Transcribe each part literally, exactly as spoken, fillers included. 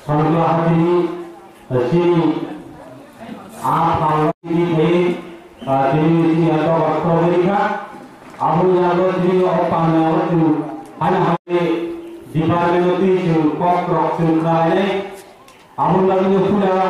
Songkla hatini, eh, chini a phalni thai, eh, chini chini a dogar strawberry kha. Aboni yago chini o pangni abo chwng haino hai department o twi chwng kok rok chwng khlainai. Aboni bagwi no pura.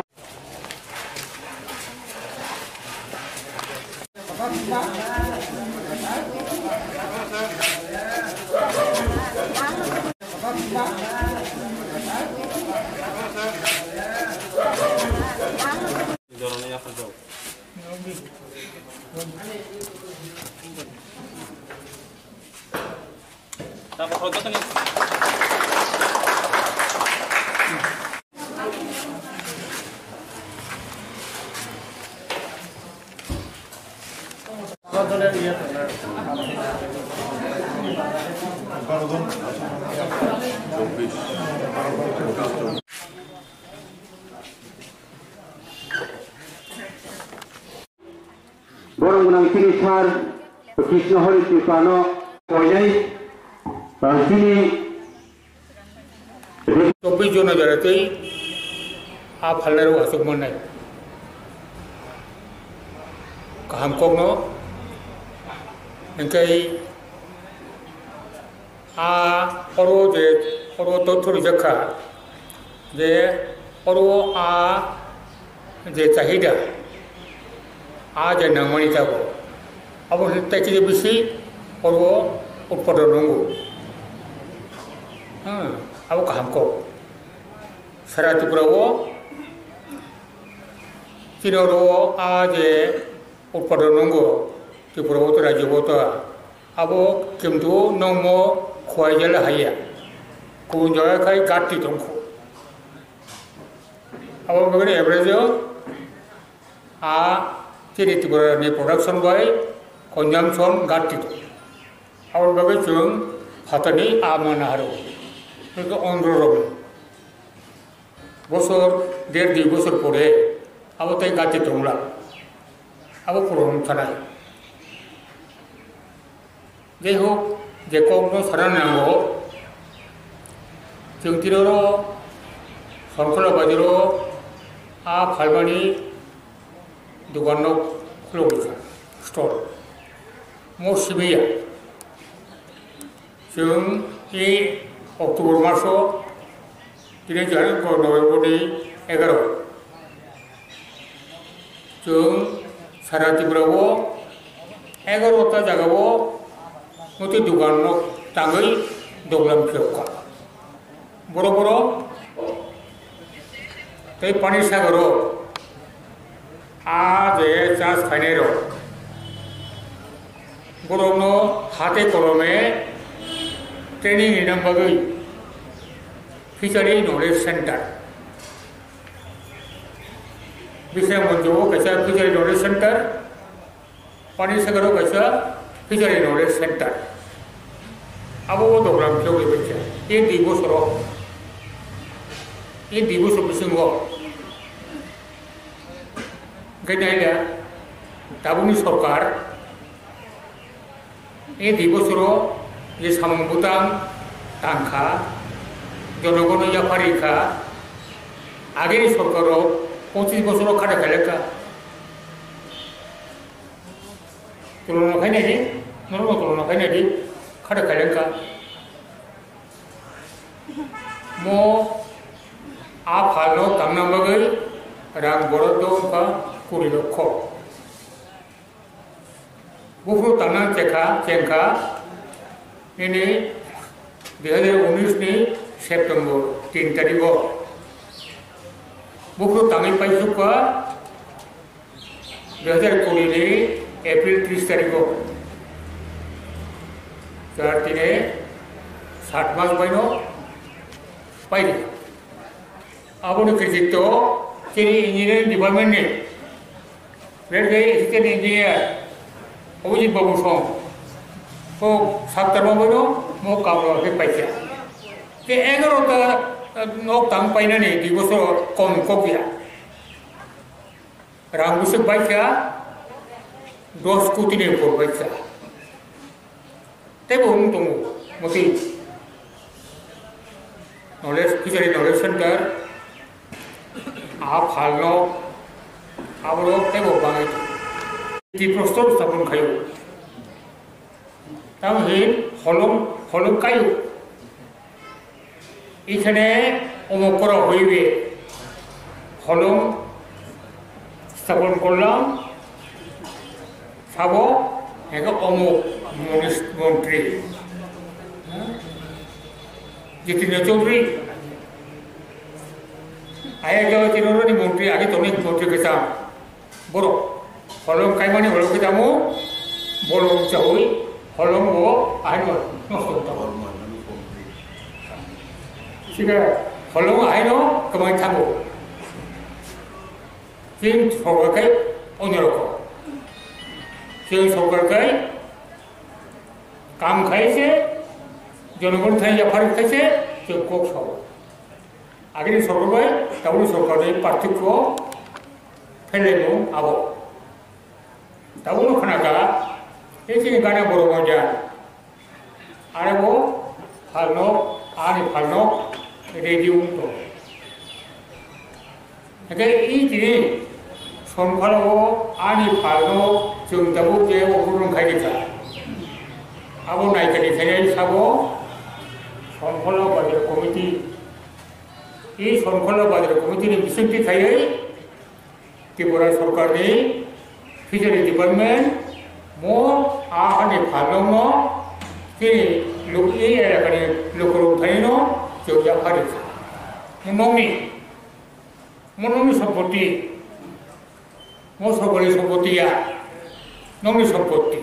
Borok gwnang chini sir Krishna Hari Tripurano koinai, ah, chini chobbish jona jora tei a phalnairok achuk mannai. Kaham kokno hingke a oro je oro totho rijak kha je oro a je chahida a je nangmani jago abo tei khe bisi oro utpadon nungo. Hmm, abo kaham kok. Sara Tripura o chini oro a je utpadon nungo Tripura o to rajyo o to. Abo kintu nongmo khwai jela haiya. Kubun jaga khai gatti tongkho. Abo bagwi average o a chini Tripura ni production bai consumption gatti tong. Abo bagwi chwng phatani a mana haro. Eko ondro rok. Bosor, der dui bosor pore abo tei gatti tongla. Abo puron thanai. Jai hok, je kokno sana nango, chwng tiroro Songkhola bazaro a phalmani dogan nok khulogwi kha, store. Mo sibiya. Chwng e October maso tini jani ko November ni egaro. Chwng sara Tripura o egaro ta jaga o muti dogan nok tangwi doglam phiyok kha. Borok borok tei Panisagar o a je chas khainai rok borokno hate kolome training rina bagwi Fishery Knowledge Center. Biswanath Manjor o kaisa Fishery Knowledge Center, Panisagar o kaisa Fishery Knowledge Center. Abo o dogram phiyok bai kha. E dui bosoro, e dui bosor bisingo. Hingke naila, tabukni sorkar, e dui bosoro je samung bwtang tangkha, jonogono yaphar rikha, ageni sorkar rok pochis bosoro khada khailekha. Tulona khainai di, norokno tulona khainai di, khada khailekha. Mo a phalno tangna bagwi rang borok do wngkha kuri lokho. Buphuru tangna chekha, chengkha nini dui hazar unis ni September tin tarikh o. Buphuru tangwi paisukha dui hazar kuri ni April tris tarikh o. Char tine sat mas baino paidi. Aboni krititto chini engineering department ni railway assistant engineer Abhijit Babu song. Ko sattarma baino mo kamro khe paikha. Ke egarota nok tang painani dui bosor kom kokya. Rang bwswk bai kha dos koti ni upor bai kha. Tei bo wng tongo motwi knowledge, Fishery Knowledge Center, Halno aborok teibo bangwi tong. Tiprostol stapon khaio. Tamo hin holong, holong kaio. Ikhane omokora hoibe holong stapon korlam. Sabo, ego omuk monis-, montri. Jitendra Chaudhary. Aya jaga Tirorani montri, agi tongni montri kisa. Borok. Holong kaimani holong kitamo, bolong chawi, holong bo, ahino, nosto tamo. Sika, holong ahino, kamai tamo. Chini sorkar khe onyorokho. Chini sorkar khe kam khai se, jonogon thani yaphar khai se, chwng kok sao. Agini sorkar bai tabukni sorkar ni parthokyo phelai mung abo. Tabukno khna kha, e chini gana borok manja. Arebo phalno, ani phalno ready wng tongo. Hake i tini somphalo ani phalno chwng tabuk je okurung khai rikha. Abo naikani khainai sabo somphalo bazar committee. I somphalo bazar committee ni bisingtwi khaiwi Tripura sorkarni Fishery Department mo a hani phalno tini luk-, ei elakani lukurok thaino chwng yaphari. Mo nokni, mo nokni sompoti, mo sorkari sompoti ya, nokni sompoti.